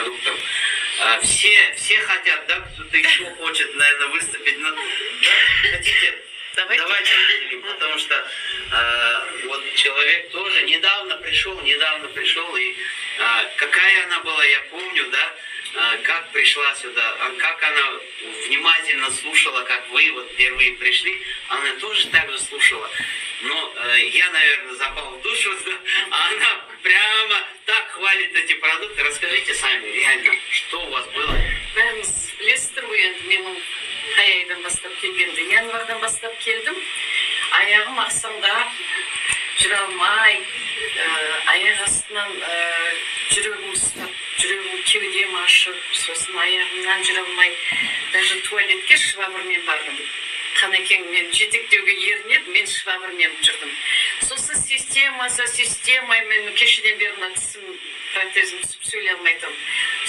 Продуктам. Все хотят, да, кто-то еще хочет, наверное, выступить. Но, да, хотите? Давайте. Давайте выделим, потому что вот человек тоже недавно пришел, и какая она была, я помню, да, как пришла сюда, а как она внимательно слушала, как вы вот впервые пришли, она тоже так же слушала. Но я, наверное, запал в душу, да, а она прямо так хвалит эти продукты. Расскажите сами, реально, что у вас было? Бәріңіз білесіздер ғой енді, менің қай айдан бастап келгенді. Январьдан бастап келдім. Аяғым ақсаңдап, жүре алмай, аяқ астынан жүрегім ұстап, жүрегім, кеудем ашып, сосын аяғымнан жүре алмай, даже туалетке швабрамен бардым. Қанекең мен жетектеуге ерінеді, мен швабрамен жүрдім. Сосын система за системой, мен кешеден бері мына тісім, протезім түсіп, сөйлей алмай тұрмын.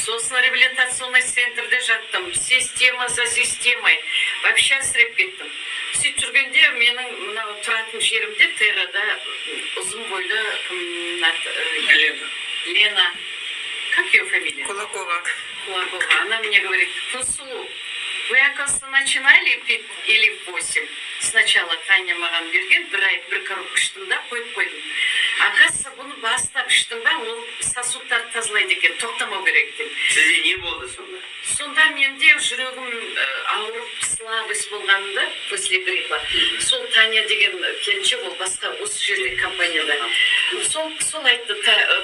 Сосын реабилитационный центрде жаттым, система за системой, вообще әлсіреп кеттім. Сөйтіп жүргенде менің мынау тұратын жерімде, Террада, ұзын бойлы кім, Лена. Лена, как ее фамилия? Кулакова. Кулакова. Она мне говорит: «Кунсулу, вы, оказывается, начинали пить Элиф 8. Сначала Таня маған берген, бір ай бір коробка іштім да, қойып қойдым. Оказывается, бұны бастап іштің ба, ол сосудтарды тазалайды екен, тоқтамау керек екен». Сізде не болды сонда? Сонда менде жүрегім ауырып, слабость болғанында после гриппа. Сол Таня деген келіншек, ол басқа осы жерде компанияда. Сол айтты: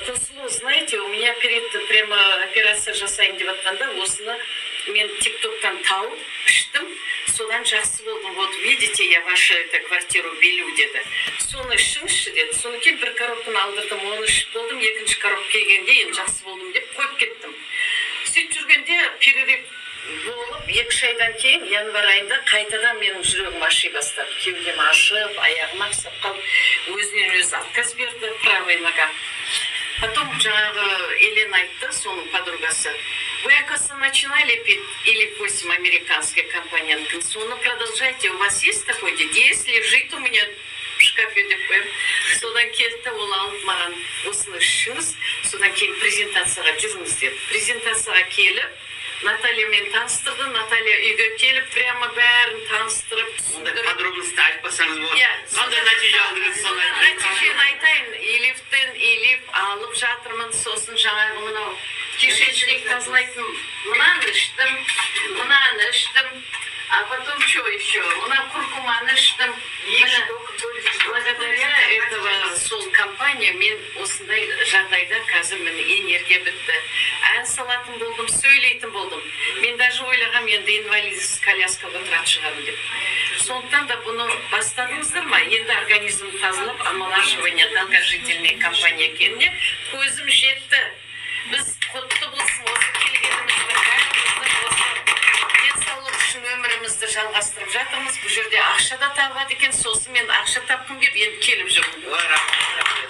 «Кунсулу, знаете, у меня перед прямо операция жасайын деп жатқанда, осыны мен тиктоктан тауып іштім, содан жақсы болдым. Вот видите, я вашу это квартиру белю», — деді. «Соны ішіңізші», — деді. Содан кейін бір коробканы алдырдым, оны ішіп болдым. Екінші коробка келгенде енді жақсы болдым деп қойып кеттім. Сөйтіп жүргенде перерыв болып, 2-3 айдан кейін, январь айында қайтадан менің жүрегім аши бастады, кеудем ашып, аяғым ақсап қалып, өзінен өзі отказ берді правая нога. Потом жаңағы Елена айтты, соның подругасы: «Вы, оказывается, начинали пить Элиф 8, американской компаниянікі, соны продолжайте, у вас есть такой?» — дейді. «Есть, лежит у меня в шкафе», — деп қоямын. Содан келді де, ол алып маған: «Осыны ішіңіз, содан кейін презентацияға жүріңіз», — деді. Презентацияға келіп, Натальямен таныстырды. Наталья үйге келіп, прямо бәрін таныстырып, Ондай түсіндіріп. подробностьті айтпасаңыз болады. Иә. Қандай нәтиже алдыңыз, соны айтыңыз. Нәтижені айтайын. Элифтен, Элиф алып жатырмын. Сосын жаңағы мынау кишечник тазалайтын мынаны іштім, мынаны іштім, а потом что еще, мына куркуманы іштім. Міне, благодаря этого сол компания мен осындай жағдайда қазір, міне, энергия бітті, ән салатын болдым, сөйлейтін болдым. Мен даже ойлағам, енді инвалидность коляскаға отыратын шығармын деп. Сондықтан да бұны бастадыңыздар ма, енді организм тазалап, омолаживание, долгожительный компания екеніне көзім жетті. Біз құтты болсын осы келгеніміздің, бәріміздің осы денсаулық үшін өмірімізді жалғастырып жатырмыз. Бұл жерде ақша да табады екен. Сосын мен ақша тапқым келіп, енді келіп жүрмін. Ой, рахмет, рахмет.